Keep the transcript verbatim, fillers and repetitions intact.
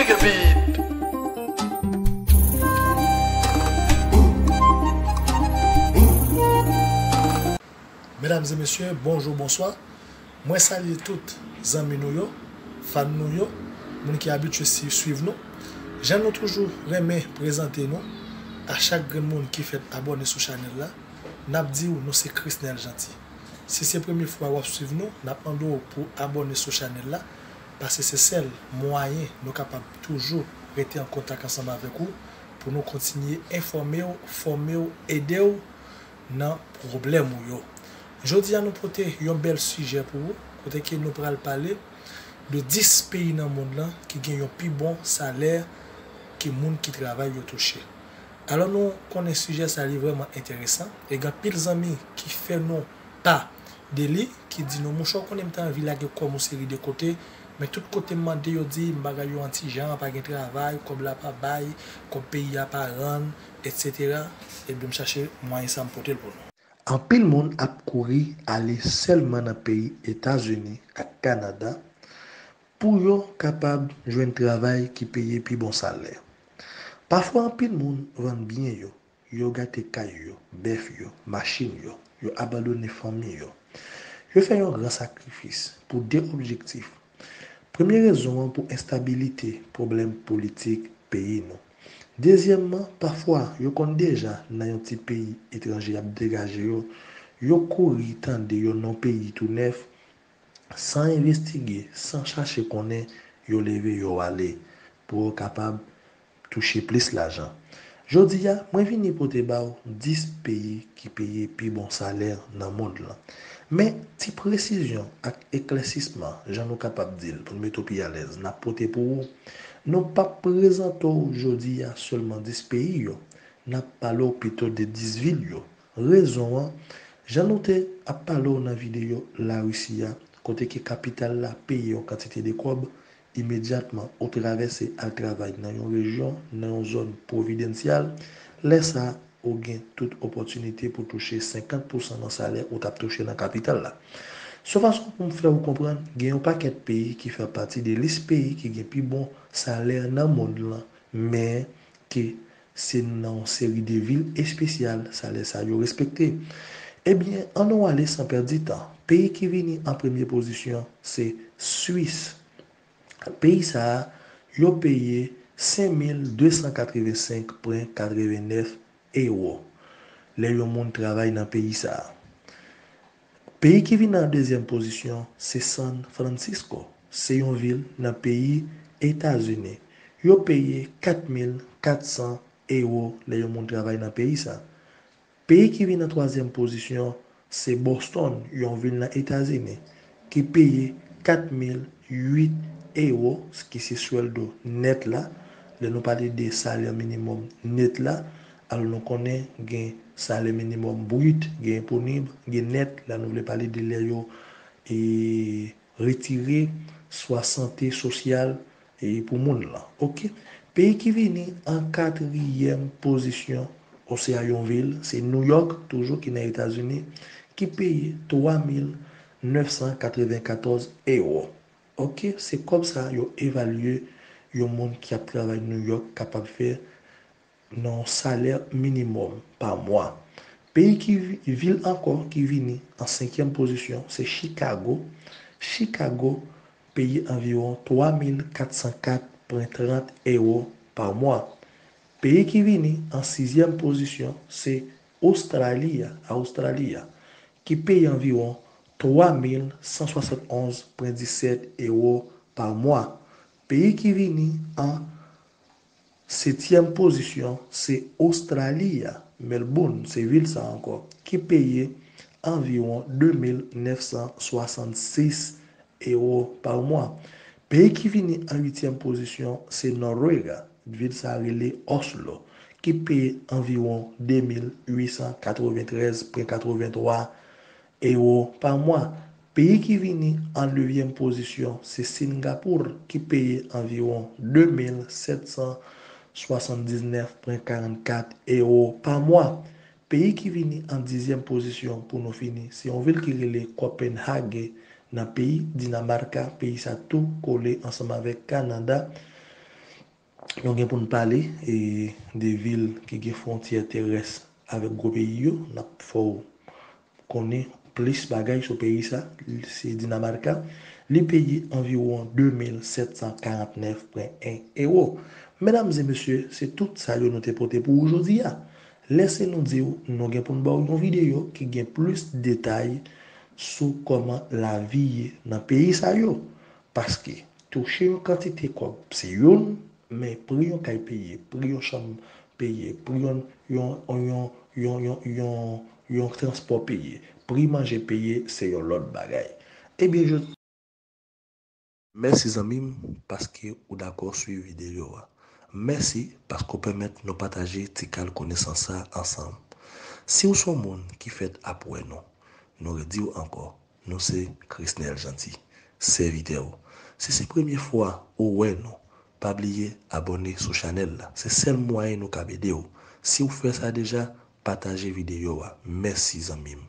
David. Medam e mesye, bonjou, bonswa. Mwen salye tout zanmi nou yo, fan nou yo, moun ki abitye si-, swiv nou. Jan nou toujou renmen prezante nou, a chak grenn moun ki fèt abòne sou chanèl la, n ap di w nou se Chrisnel Jeanty. Si se premye fwa w ap swiv nou, n ap mande w pou abòne sou chanèl la, paske se sèl mwayen nou kapab toujou rete an kontak ansanm avèk ou, pou nou kontinye enfòme w, fòme w, ede w nan pwoblèm ou yo. Jodi a, nou pote yon bèl sijè pou ou, kote ke nou pral pale de dis peyi nan mond lan ki gen yon pi bon salè ke moun ki travay yo touche. Alò, nou konnen sijè sa li vrèman enteresan, e gen anpil zanmi ki fè nou pa de li, ki di nou, "Monchè, w konnen m te anvi lage kò m yon seri de kote, men tout kote m mande yo di m bagay yo yon ti jan, pa gen travay, kòb la pa bay, kòb peyi a pa rann, etsetera." Ebyen, m chache mwayen sa m pote l pou nou. Anpil moun ap kouri ale sèlman nan peyi Etazini ak Kanada pou yo kapab jwenn travay ki peye pi bon salè. Pafwa, anpil moun vann byen yo, yo gate kay yo, bèf yo, machin yo, yo abandone fanmi yo. Yo fè yon gran sakrifis pou de objektif. Premye rezon an pou enstabilite, pwoblèm politik peyi nou. Dezyèmman, pafwa, yo konn deja nan yon ti peyi etranje y ap degaje yo, yo kouri tande yon non peyi tou nèf, san envestige, san chache konnen, yo leve, yo ale, pou yo kapab touche plis lajan. Jodi a, mwen vini pote ba w dis peyi ki peye pi bon salè nan mond lan. Men, ti presizyon ak eklèsisman, jan nou kapab di l, pou n mete w pi alèz, n ap pote pou ou. Nou p ap prezante w jodi a sèlman dis peyi yo, n ap pale w pito de dis vil yo. Rezon an, jan nou te ap pale w nan videyo Larisi a, kote ke kapital la peye yon kantite de kòb, imedyatman ou travèse al travay nan yon rejyon, nan yon zòn pwovidensyal, lè sa a, ou gen tout opòtinite pou touche senkant pousan nan salè ou t ap touche nan kapital la. Se yon fason pou m fè w konprann, gen yon pakèt peyi ki fè pati de lis peyi ki gen pi bon salè nan mond lan, men ke se nan yon seri de vil espesyal salè sa yo respekte. Ebyen, ann nou ale san pèdi tan. Peyi ki vini an premye pozisyon, se Swis. Peyi sa a, yo peye senk mil de san katrevensenk pwen katrevennèf ewo lè yon moun travay nan peyi sa a. Peyi ki vin an dezyèm pozisyon, se San Francisco. Se yon vil nan peyi Etazini. Yo peye kat mil kat san ewo lè yon moun travay nan peyi sa. Peyi ki vin an twazyèm pozisyon, se Boston, yon vil nan Etazini, ki peye kat mil uit ewo, ki se swèldo nèt la. Lè nou pale de salè minimòm nèt la, alò nou konnen gen salè minimòm brit, gen enponib, gen nèt, la nou vle pale de lè yo, e, retire swa sante sosyal, e, pou moun lan. Oke? Peyi ki vini an katriyèm pozisyon, osea yon vil, se New York, toujou ki nan Etazini, ki peye twa mil nèf san katrevenkatòz ewo. Oke? Se kòb sa yo evalye yon moun ki ap travay New York kapab fè nan yon salè minimòm pa mwa. Peyi ki vi-, vil ankò ki vini an senkyèm pozisyon, se Chicago. Chicago peye anviwon twa mil kat san kat pwen trant ewo pa mwa. Peyi ki vini an sizyèm pozisyon, se Ostrali a, Awstrali a, ki peye anviwon twa mil san swasantonz pwen disèt ewo pa mwa. Peyi ki vini an setyèm pozisyon, se Ostrali a, Melbourne, se vil sa ankò, ki peye anviwon de mil nèf san swasannsis ewo pa mwa. Peyi ki vini an uityèm pozisyon, se Norvèg, vil sa rele Oslo, ki peye anviwon de mil uit san katreventrèz pwen katrevenntwa ewo pa mwa. Peyi ki vini an nevyèm pozisyon, se Singapour, ki peye anviwon de mil sèt san swasanndiznèf pwen karannkat ewo pa mwa. Peyi ki vini an dizyèm pozisyon pou nou fini, se yon vil ki rele Copenhague nan peyi Dinamarka. Peyi sa tou kole ansanm avèk Kanada. Nou gen pou n pale e, de vil ki gen fwontyè terès avèk gwo peyi yo. N ap fè w konnen plis bagay sou peyi sa, se Dinamarka. Li peye anviwon de mil sèt san karant nèf pwen en ewo. Medam e mesye, se tout sa yo nou te pote pou ou jodi a. Lese nou di w, nou gen pou n ba w yon videyo ki gen plis detay sou kòman lavi ye nan peyi sa yo. Paske touche yon kantite kòb se youn, men pri yon kay peye, pri yon chanm peye, pri yon yon yon yon yon yon yon transpò peye, pri manje peye, se yon lòt bagay. Ebyen, je Mèsi zanmi m, paske ou dakò swiv videyo a. Mèsi paske w pèmèt nou pataje ti kal konesans sa ansanm. Si w se yon moun ki fèt ap wè nou, nou redi w ankò, nou se Chrisnel Jeanty, sèvitè w. Si se premye fwa ou wè nou, pa bliye abòne sou chanèl la. Se sèl mwayen nou kab ede w. Si w fè sa deja, pataje videyo a. Mèsi zanmi m.